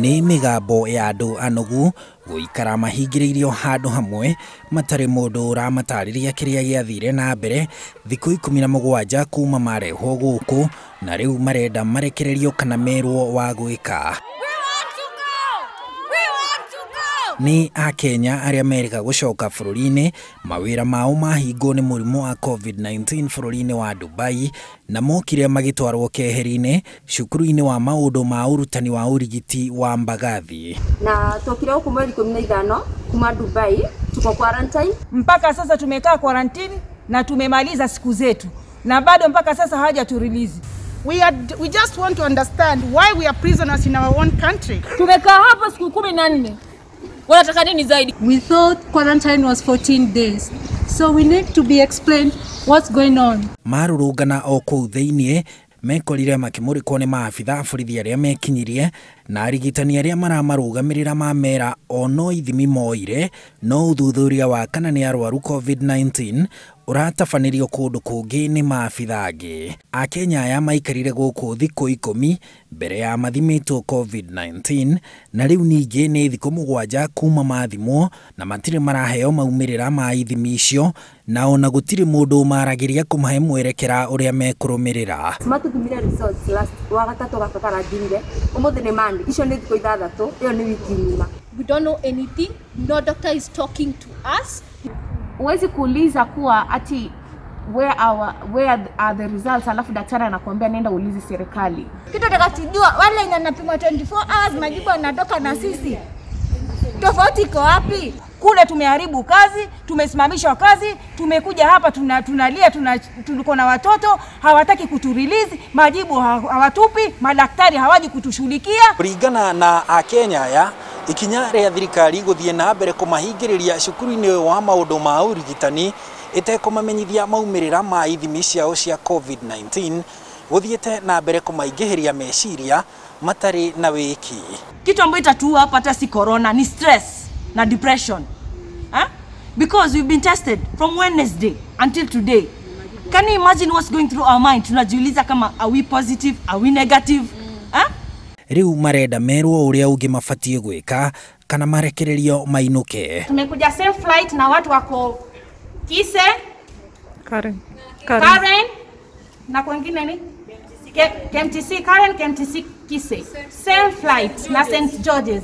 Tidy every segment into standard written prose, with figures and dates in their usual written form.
Nĩ mĩgambo ya andũ anogu gũikara mahingĩrĩirio handũ hamwe matarĩ mũndũ ũramatarĩria kĩrĩa gĩathire na mbere thikũ 17 kuma marehwo gũkũ na rĩu marenda marekererio kana merwo wa gwĩka. Nĩ akenya arĩa merĩga gũcoka bũrũri-inĩ mawĩra mao mahingwo nĩ mũrimũ wa COVID-19 bũrũri-inĩ wa Dubai na mokire magĩtwarwo keheri-inĩ cukuru-inĩ wa maũndũ ma ũrutani wa ũrigiti wa Mbagathi. Na tokire huku mweri 15 kuma Dubai, tuko quarantine. Mpaka sasa tumekaa quarantine na tumemaliza siku zetu na bado mpaka sasa hawajaturelease. We just want to understand why we are prisoners in our own country. Tumekaa hapa siku 14. Wanataka nini zaidi? We thought quarantine was 14 days. So we need to be explained what's going on. Marurungana o kũu thĩinĩ mekorire makĩmũrĩkwo nĩ maabitha a borithi arĩa mekinyirie na arigitani arĩa maramarũgamĩrĩra mamera o no ithimi moire no ũthuthuria wa kana nĩ arwaru COVID-19 ũratabanĩrio kũndũ kũngĩ nĩ maabitha angĩ. Akenya aya maikarire gũkũ thikũ 10 mbere ya mathimĩtwo COVID-19 na rĩu ningĩ nĩ thikũ 7 kuma mathimwo na matirĩ maraheo maumĩrĩra ma ithimi icio na ona gũtirĩ mũndũ ũmaragĩria kũmahe mwerekera ũrĩa mekũrũmĩrĩra. Matũthimire results last wa gatatũ gakarathirire ũmũthĩ nĩ Monday, icio nĩ thikũ 6, ĩyo nĩ wiki ng'ima. We don't know anything, no doctor is talking to us. Huwezi kuuliza kuwa ati where are the results alafu daktari anakuambia nenda uulize serikali. Kitu tutakachojua wale wenye wanapimwa 24 hours majibu yanatoka na sisi. Tofauti iko wapi? Kule tumeharibu kazi, tumesimamishwa kazi, tumekuja hapa tunalia, tuliko na watoto, hawataki kuturelease, majibu hawatupi, madaktari hawaji kutushughulikia. Kuringana na akenya aya ikinya rĩa thirikari gũthiĩ na mbere kũmahingĩrĩria cukuru-inĩ wa maũndũ ma ũrigitani ĩtekũmamenyithia maumĩrĩra ma ithimi ciao cia COVID-19 gũthiĩte na mbere kũmaingĩhĩria meciria matarĩ na wĩki. Kitu ambayo itatuua hapa hata si corona, ni stress na depression. Huh? Because we've been tested from Wednesday until today. Can you imagine what's going through our mind? Tunajiuliza kama are we positive, are we negative? Huh? Rĩu marenda merwo ũrĩa ũngĩ mabatiĩ gwĩka kana marekererio mainũke. Tumekuja same flight na watu wako Kise, Karen na kwengine ni KMTC, Karen, KMTC, Kise. Same flight na St. George's.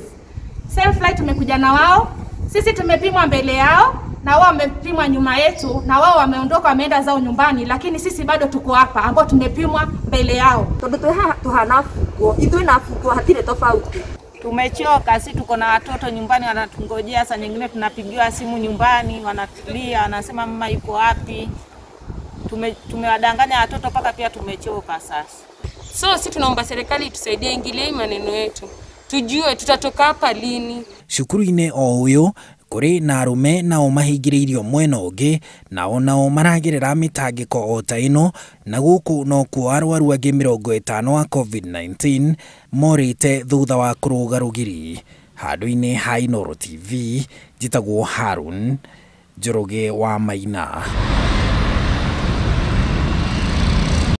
Same flight tumekuja na wao. Sisi tumepimwa mbele yao na wao wamepimwa nyuma yetu na wao wameondoka wameenda zao nyumbani, lakini sisi bado tuko hapa ambao tumepimwa mbele yao. Tondu twĩ haha tuhana bungwo, ithuĩ na bungwo hatirĩ tofauti. Tumechoka, si tuko na watoto nyumbani wanatungojea, saa nyingine tunapigiwa simu nyumbani wanatulia, wanasema mama yuko wapi. Tumewadanganya watoto mpaka pia tumechoka sasa. So si tunaomba serikali itusaidie, ingilie maneno yetu. Tujue tutatoka hapa lini. Cukuru-inĩ o ũyũ kũrĩ na arũme nao mahingĩrĩirio mwena ũngĩ nao nao maragerera mĩtangĩko o ta ĩno na gũkũ nokuo arwaru angĩ 50 a COVID-19 morĩte thutha wa kũrũga rũgiri. Handũ-inĩ ha Inooro TV njĩtagwo Harun Njoroge wa Maina.